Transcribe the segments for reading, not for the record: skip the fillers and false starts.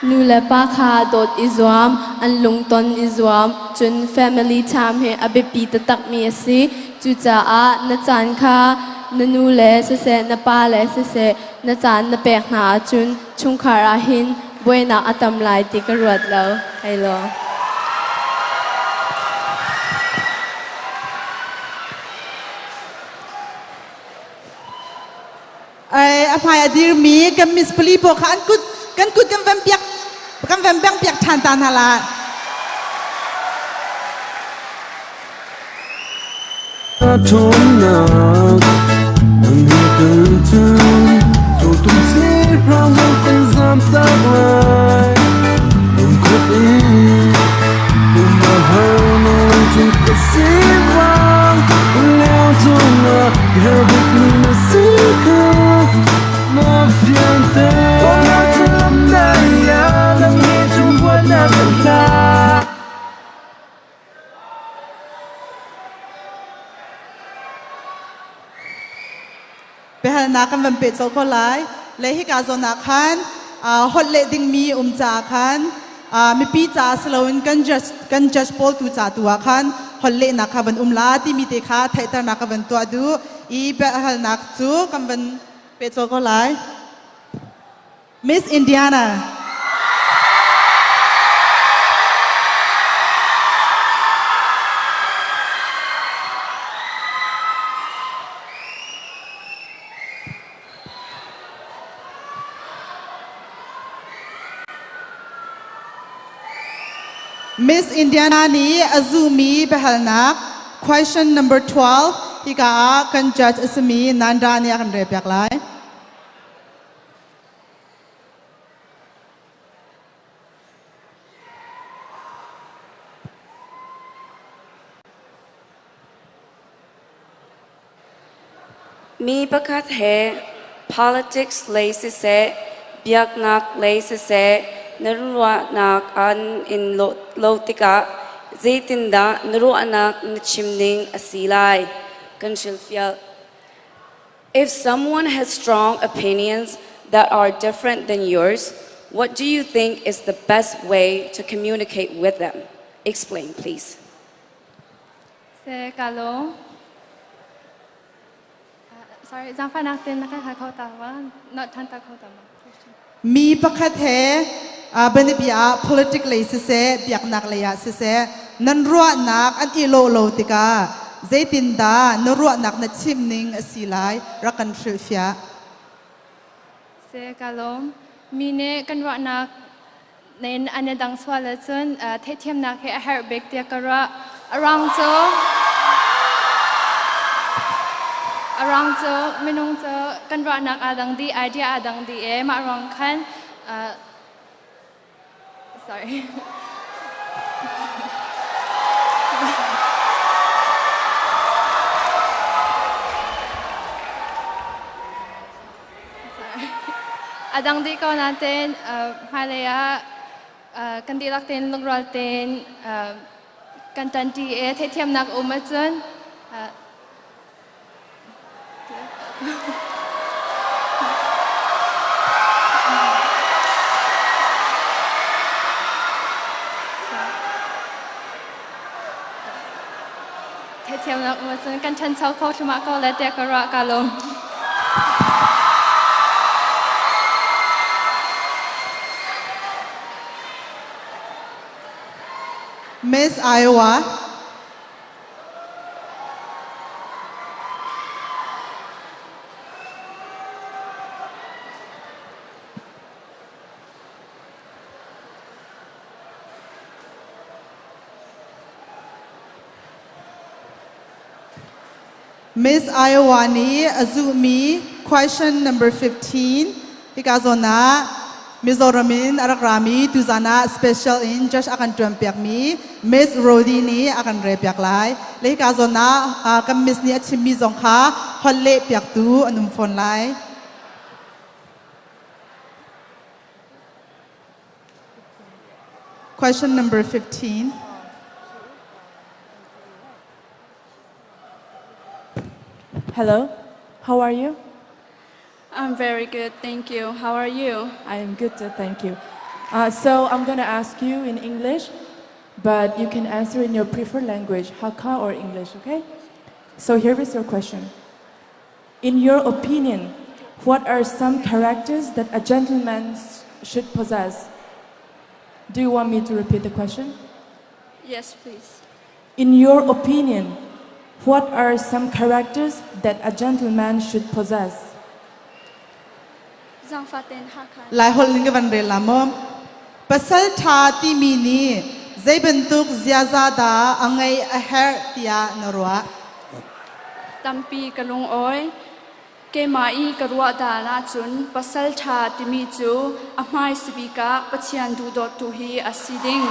Nu le pa kha dawt i zuam, an lungton i zuam, cun family time hi a biapi taktakmi a si. Cucaah na caan kha na nu le siseh, na pa le siseh, na caan na pek hna ahcun chungkhar ah hin buainak a tam lai ti ka ruat lo. Hei law. A hmai a dirmi kan Miss Pali pawl kha an kut kan kut kan van piak kan van beng piak ṭhan ta hna la. Ṭhawnnak nang he kan cun Cawtum sihrang zong kan zamtak lai Lungkhat in um a har nang cung ka sivang Leo cungah ka herh bikmi na si kha Na fiante Nang he cung huatnak kan hlah Biahalnak kan van peh colh ko lai. Le hika zawn ah khan holh leh dingmi um caah khan mipi caah si loin kan judge kan judge pawl tu ca tu ah khan holh lehnak kha van um la timi te kha theihternak ka van tuah duh i biahalnak cu kan van peh colh ko lai. Miss Indiana. Miss Indiana nih a zuhmi biahalnak question number 12 hika ah kan judge a simi Nanda nih a kan relpiak lai. Mi pakhat he politics lei siseh, biaknak lei siseh na ruahnak an in lo tikah zeitindah na ruahnak na chim ning a si lai? Kan hrilhfiah. If someone has strong opinions that are different than yours, what do you think is the best way to communicate with them? Explain, please. Se kalo. Sorry, zaangfahnak ten na kan hal kho ta ma? Not than ta kho ta ma? Mi pakhat he banabia ah politic lei siseh, biaknak lei ah siseh, nan ruahnak an i lawh lo tikah zeitindah na ruahnak na chim ning a si lai rak kan hrilhfiah. Se ka lawm. Mi nih kan ruahnak nen an i dang sual ahcun theihthiamnak hi a herh bik tiah ka ruah. A ruang cu a ruang cu minung cu kan ruahnak aa dang dih, idea aa dang dih i mah ruang khan sorry. A dang dih ko nain hmailei ah kan dihlak tein lungrual tein kan ṭanṭi i theihthiamnak um ahcun Theihthiamnak um ahcun kan ṭhancho kho thluahmah ko le tiah ka ruah ka lawm. Miss Iowa. Miss Iowa nih a zuhmi question number 15 hika zawn ah Mizoram in a rak rami tuzan ah special in judge a kan ṭuanpiakmi Miss Rodi nih a kan relpiak lai. Le hika zawn ah kan Miss nih a chimmi zong kha holh leh piaktu an um fawn lai. Question number 15. Hello, how are you? I'm very good, thank you. How are you? I am good too, thank you. So I'm going to ask you in English, but you can answer in your preferred language, Hakha or English, okay? So here is your question. In your opinion, what are some characters that a gentleman should possess? Do you want me to repeat the question? Yes, please. In your opinion, what are some characters that a gentleman should possess? Zaangfahten Hakha. Laiholh in ka van rel la maw? Pasal ṭha timi nih zei bantuk ziaza dah a ngeih a herh tiah na ruah? Tampi ka lungawi. Keimah i ka ruah dan ahcun pasal ṭha timi cu a hmaisa bik ah Pathian duhdawttu hi a si ding.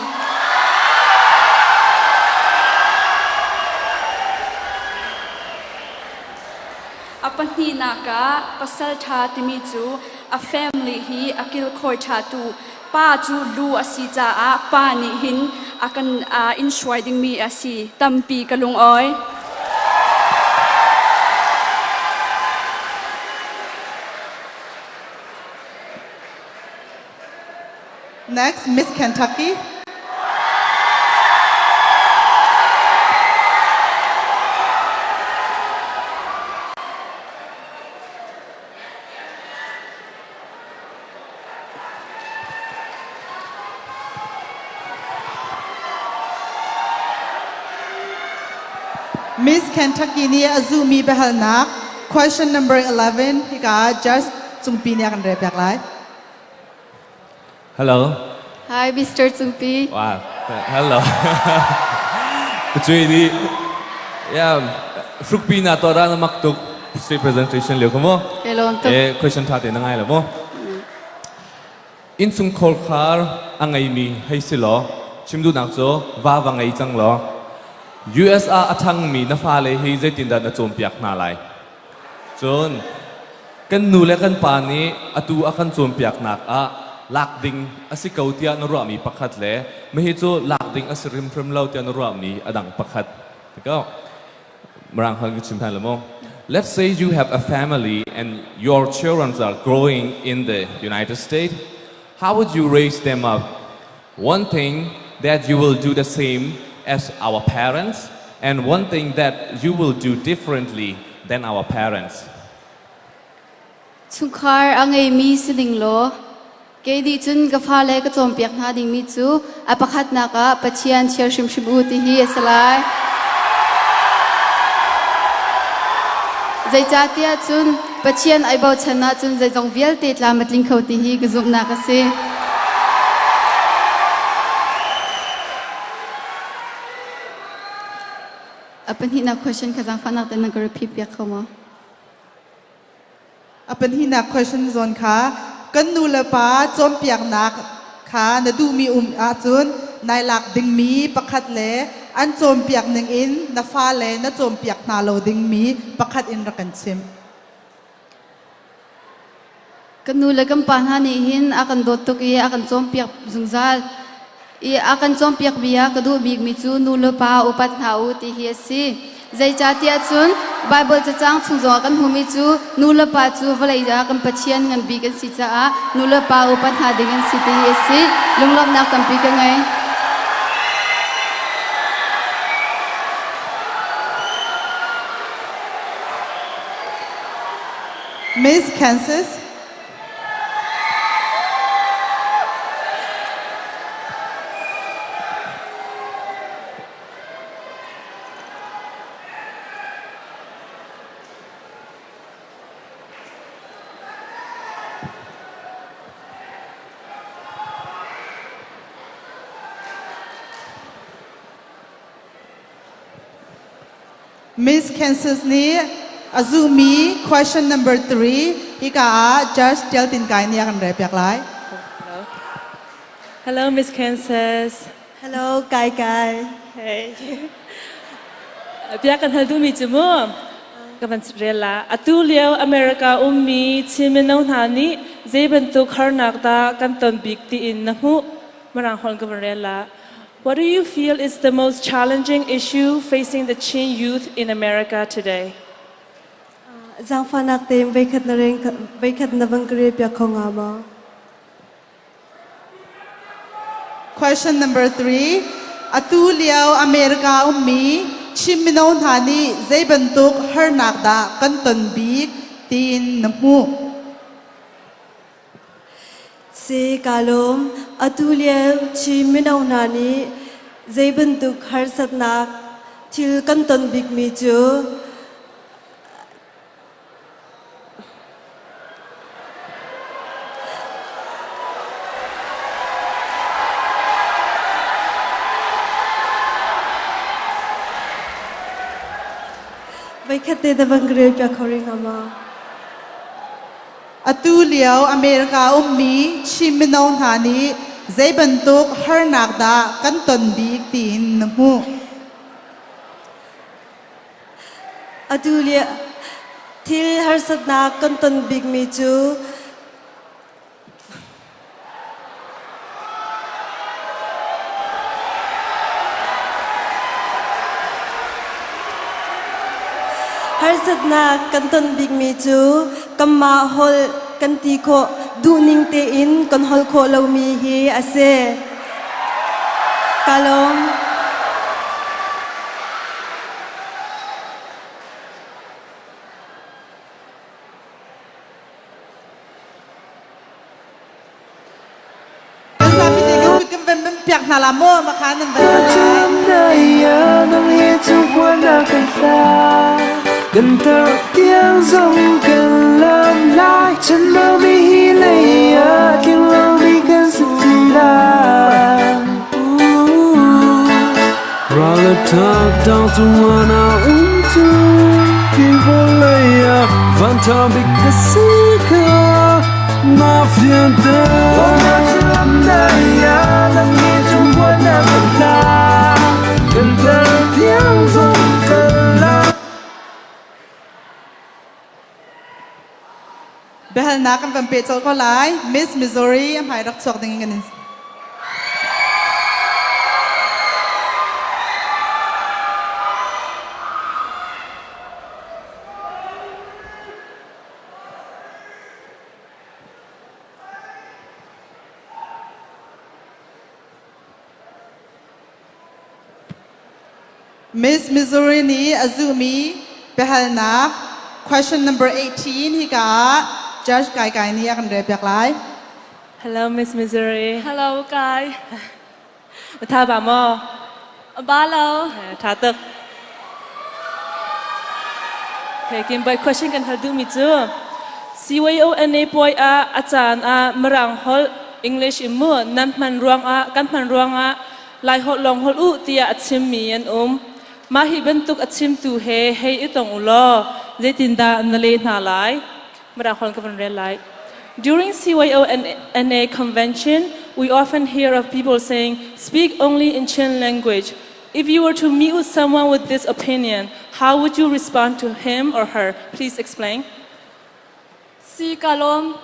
A pahnihnak ah pasal ṭha timi cu a family hi a kilkhawi ṭhatu pa cu lu a si caah pa nih hin a kan in hruai dingmi a si. Tampi ka lungawi. Next, Miss Kentucky. Miss Kentucky nih a zuhmi biahalnak question number 11 hika Judge Cungpi nih a kan rel piak lai. Hello. Hi, Mr. Cungpi. Wow. Hello. Cui di. Yeah, frukpi na to ra na mak tuk state presentation lio ko mo. Kelon tuk. Eh, question tha te na ngai la mo. Innchung khar a ngeimi hei si law, chim duhnak cu va va ngei cang law, US ah a ṭhangmi na fale hi zeitindah na cawnpiak hna lai? Cun kan nu le kan pa nih atu a kan cawnpiaknak ah lak ding a si ko tiah na ruahmi pakhat le mahi cu lak ding a si hrimhrim lo tiah na ruahmi a dang pakhat. Tiko. Mirang holh ka chim hna lo Let's say you have a family and your children are growing in the United States. How would you raise them up? One thing that you will do the same as our parents, and one thing that you will do differently than our parents. Chungkhar a ngeimi si ding law, kei nih cun ka fale ka cawnpiak hna dingmi cu a pakhatnak ah Pathian chia hrimhrim u ti hi a si lai. Zeicahtiah cun Pathian ai bochan ahcun zeizong vialte tlam a tling kho ti hi ka zumhnak a si. A pahnihnak question kha zaangfahnak tein nan ka repeat piak kho maw? A pahnihnak question zawn kha kan nu le pa cawnpiaknak kha na duhmi um ahcun nai lak dingmi pakhat le an cawnpiak ning in na fale na cawnpiak hna lo dingmi pakhat in rak kan chim. Kan nu le kan pa hna nih hin a kan dawt tuk i a kan cawnpiak zungzal. I a kan cawnpiak bia ka duh bikmi cu nu le pa upat hna u ti hi a si. Zeicahtiah cun Baibal cacang chung zongah kan hmuhmi cu nu le pa cu vawlei ah kan Pathian ngan bik an si caah nu le pa upat hna ding an si ti hi a si. Lunglawmhnak tampi ka ngei. Miss Kansas. Miss Kansas nih a zuhmi question number 3 hika ah Judge Tial Tin Kai nih a kan rel piak lai. Hello. Hello, Miss Kansas. Hello, Kai Kai. Hey. Bia kan hal duhmi cu mu ka van rel la. Atu lio America ummi Chin mino hna nih zei bantuk harnak dah kan ton bik tiin na hmuh? Mirang holh ka van rel la. What do you feel is the most challenging issue facing the Chin youth in America today? Zaangfahnak tein veikhat na reng veikhat na van ka rel piak kho hnga maw? Question number 3. Atu lio America ummi Chin mino hna nih zei bantuk harnak dah kan ton bik tiin na hmuh? Si ka lawm. Atu lio Chin mino hna nih zei bantuk harsatnak thil kan ton bikmi cu Voikhat te da van ka rel piak kho rih hnga maw? Atu lio America ummi Chin mino hna nih zei bantuk harnak dah kan ton bik tiin na hmuh? Atu lio thil harsatnak kan ton bikmi cu harsatnak kan ton bikmi cu kanmah holh kan ti khawh duhning tein kan holh khawh lomi hi a si. Ka lawm. Kan zapi te kan kut kan van van piak hna la maw makha nan van Kan tar tiang zong kan lam lai Chan lo mi hi lei ah tling lo mi kan si ti lai Rala tak dang tu wana um tu Ki volaya van ta bik ka si ka ma fian te Lam na ya lam ni chung wana kan la Kan tar tiang zong kan la Biahalnak kan van peh colh ko lai. Miss Missouri a hmai rak chuak ding in kan in Miss Missouri nih a zuhmi biahalnak question number 18 hika ah Judge Kai Kai nih a kan rel piak lai. Hello Miss Missouri. Hello Kai. Na tha ba maw? Ba lo. Tha tuk. Okay, kim boy question kan hal duhmi cu CYONA puai ah a caan ah Mirang holh English in mu nan hman ruangah kan hman ruangah Lai holh lawng holh u tiah a chimmi an um. Mah hi bantuk a chimtu he hei i tong u law zeitindah na leh hna lai? Mirang holh ka van rel lai. During CYONA convention, we often hear of people saying, speak only in Chin language. If you were to meet with someone with this opinion, how would you respond to him or her? Please explain. Si ka lawm.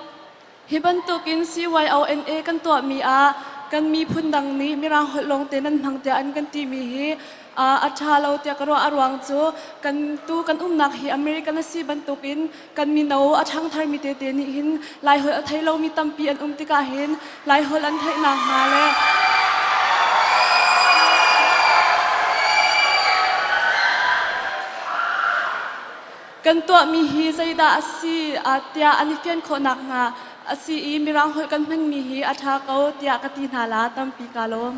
Hi bantukin CYONA kan tuahmi ah kan miphun dang nih Mirang holh lawngte nan hmang tiah an kan timi hi a ṭha lo tiah ka ruah. A ruang cu kan tu kan umnak hi American a si bantukin kan mino a ṭhangtharmi tete nih hin Laiholh a thei lomi tampi an um tikah hin Laiholh an theih nakhnga le Kan tuahmi hi zeidah a si tiah an i fian khawh nakhnga a si i Mirang holh kan hmanmi hi a ṭha ko tiah ka ti hna la tampi kaa lawm.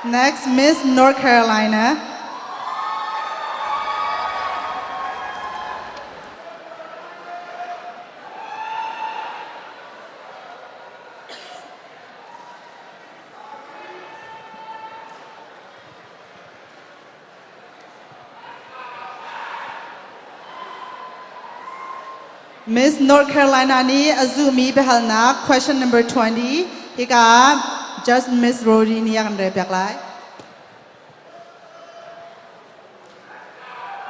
Next, Miss North Carolina. Miss North Carolina nih a zuhmi biahalnak question number 20 hika Judge Miss Rory nih a kan rel piak lai.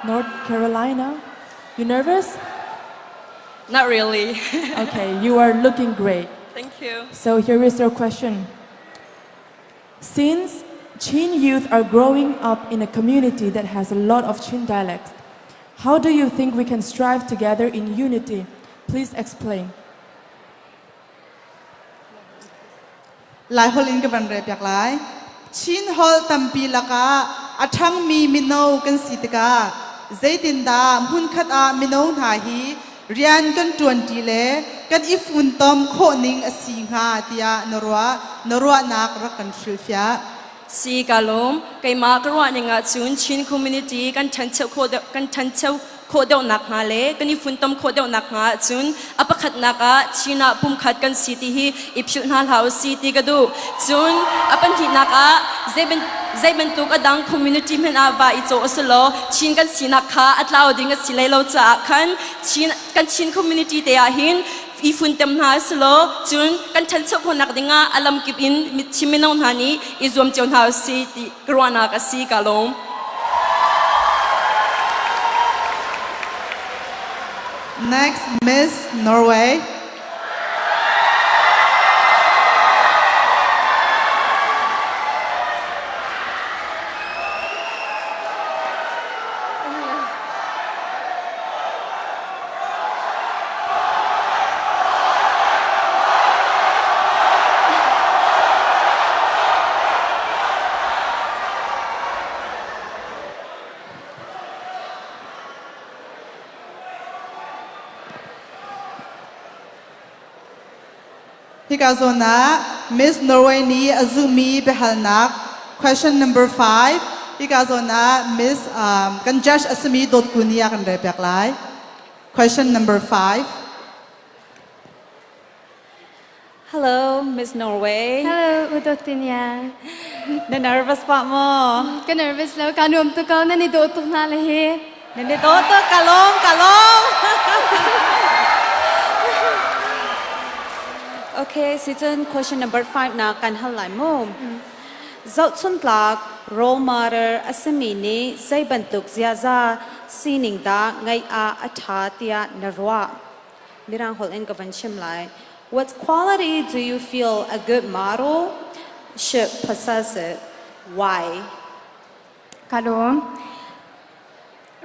North Carolina, you nervous? Not really. Okay, you are looking great. Thank you. So here is your question. Since Chin youth are growing up in a community that has a lot of Chin dialects, how do you think we can strive together in unity? Please explain. Lai holh in ka van rel piak lai. Chin holh tampi lakah a ṭhangmi mino kan si tikah zeitindah hmunkhat ah mino hna hi rian kan ṭuanṭi le kan i funtom khawh ning a si hnga tiah na ruah? Na ruahnak rak kan hrilhfiah. Si ka lawm. Keimah ka ruah ning ahcun Chin community kan ṭhancho khawh deuh kan ṭhancho khawh deuhnak hnga le kan i funtom khawh deuhnak hnga ahcun a pakhatnak ah Chin ah pumkhat kan si ti hi i philh hna hlah usih ti ka duh. Cun a pahnihnak ah zei bantuk a dang community hmanh ah va i cawh a si law Chin kan sinak kha a tlau ding a si hlei lo caah khan Chin kan Chin community te ah hin i funtem hna si law cun kan ṭhancho khawhnak dingah a lamkip in Chin mino hna nih i zuam cio hna usih ti ka ruahnak a si ka lawm. Next, Miss Norway. Hika zawn ah Miss Norway nih a zummi biahalnak question number 5 hika zawn ah Miss kan judge a simi Dawtku nih a kan rel piak lai. Question number 5. Hello, Miss Norway. Hello, Udotinia. Na nervous pa mo? Ka nervous lo, ka nuam tuk ko, nan i dawh tuk hna le hi. Nan i dawh tuk, ka lawm, ka lawm. Okay, si cun question number 5 na kan hal lai mu. Zohchuntlak role model a simi nih zei bantuk ziaza sining dah ngeih ah a ṭha tiah na ruah? Mirang holh in ka van chim lai. What quality do you feel a good model should possess it? Why? Ka lawm.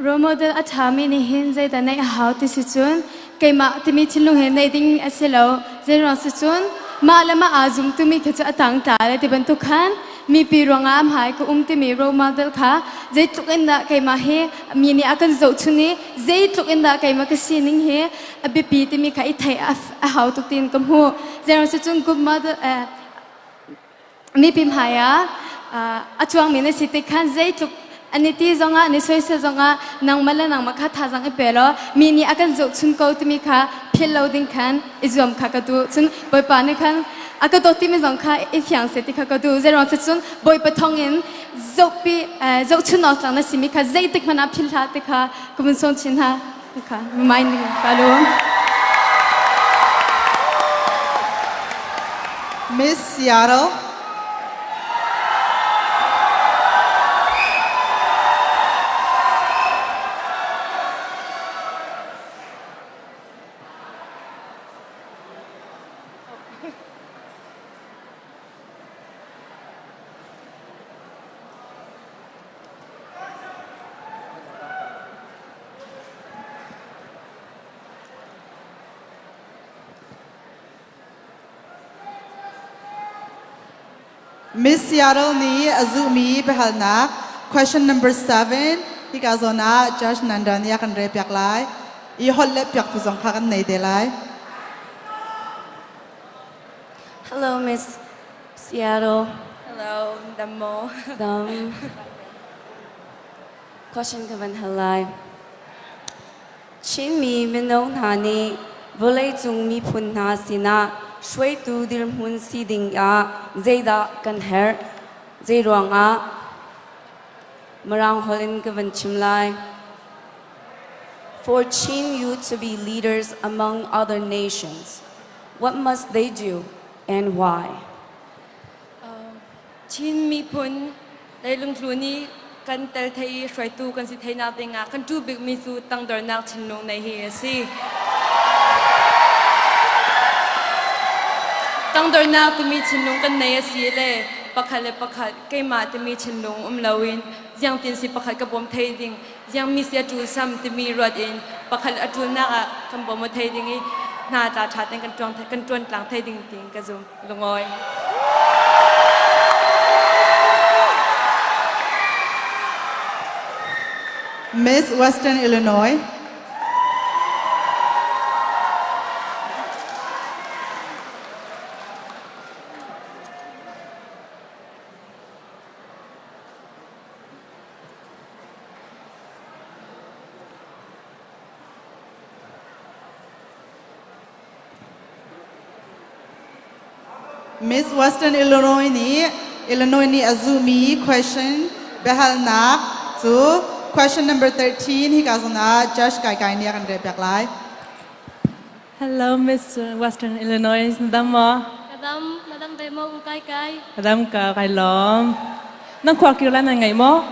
Role model a ṭhami nih hin zeidah neih a hau ti si cun keimah timi thinlung he neih ding a si lo. Zeiruang si cun mah le mah aa zum tumi khi cu a tang tla le ti bantuk khan mipi ruangah a hmai ka um timi role model kha zeitluk in dah keimah hi mi nih a kan zohchun i zeitluk in dah keimah ka sining hi a biapi timi kha i theih a hau tuk tiin ka hmuh. Zeiruang si cun good model mipi hmai ah a cuangmi na si tik khan zeitluk an i ti zongah an i soisel zongah nangmah le nangmah kha thazang i pe law mi nih a kan zohchun ko timi kha philh lo ding khan i zuam kha ka duh. Cun Bawipa nih khan a ka dawt timi zong kha i fiang seh ti kha ka duh. Zeiruang cu cun Bawipa thawng in zohpi zohchun awk tlak na simi kha zeitik hmanh ah philh hlah ti kha ka vun sawm chin hna. Kha remind ding ka lawm. Miss Seattle. Miss Seattle nih a zuhmi biahalnak question number 7 hika zawn ah Judge Nanda nih a kan rel piak lai. I holh le piak tu zong kha kan nei te lai. Hello, Miss Seattle. Hello, Damo. Dam. Question ka van hal lai. Chinmi mino hna nih vawleicung miphun hna sinah hruaitu dirhmun si ding ah zeidah kan herh? Zeiruangah? Mirang holh in ka van chim lai. For Chin youth to be leaders among other nations, what must they do and why? Chin miphun leilung tlu nih kan tel thei i hruaitu kan si theinak dingah kan ṭu bikmi cu tangdornak thinlung nei hi a si. Tangdornak timi thinlung kan nei a si le pakhat le pakhat keimah timi thinlung um loin ziangtin si pakhat ka bawm thei ding ziang mi si a ṭul sam timi ruat in pakhat a ṭulnak ah kan bawm a thei ding i. hna tla ṭha tein kan ṭuang kan ṭuan tlang thei ding tiin ka zum lungawi. Miss Western Illinois. Miss Western Illinois nih Illinois nih a zuhmi question biahalnak cu question number 13 hika zawn ah Judge Kai Kai nih a kan rel piak lai. Hello, Miss Western Illinois. Na dam maw? Ka dam, na dam ve maw u Kai Kai? Ka dam ka kai lawm. Nan khua kir lai nan ngai maw?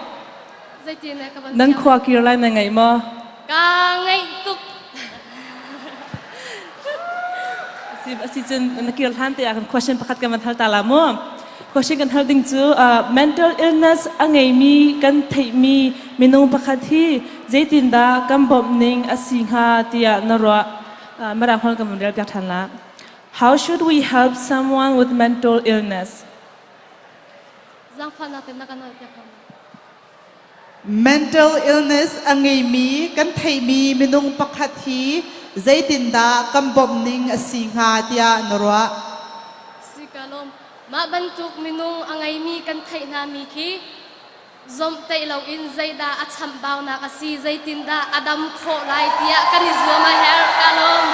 Zeitin ka van Nan khua kir lai nan ngai maw? Ka ngaih tuk. Asi cun na kir hlan te ah kan question pakhat kan van hal ta la mu. Question kan hal ding cu mental illness a ngeimi kan theihmi minung pakhat hi zeitindah kan bawmh ning a si hnga tiah na ruah. Mirang holh kan van rel piak ṭhan la. How should we help someone with mental illness? Zaangfahnak in na kan hal piak hna. Mental illness a ngeimi kan theihmi minung pakhat hi zeitindah kan bawmh ning a si hnga tiah na ruah? Si ka lawm. Mah bantuk minung a ngeimi kan theih hna mi khi zomhtaih loin zeidah a chamhbaunak a si, zeitindah a dam khawh lai tiah kan i zuam a herh. Ka lawm.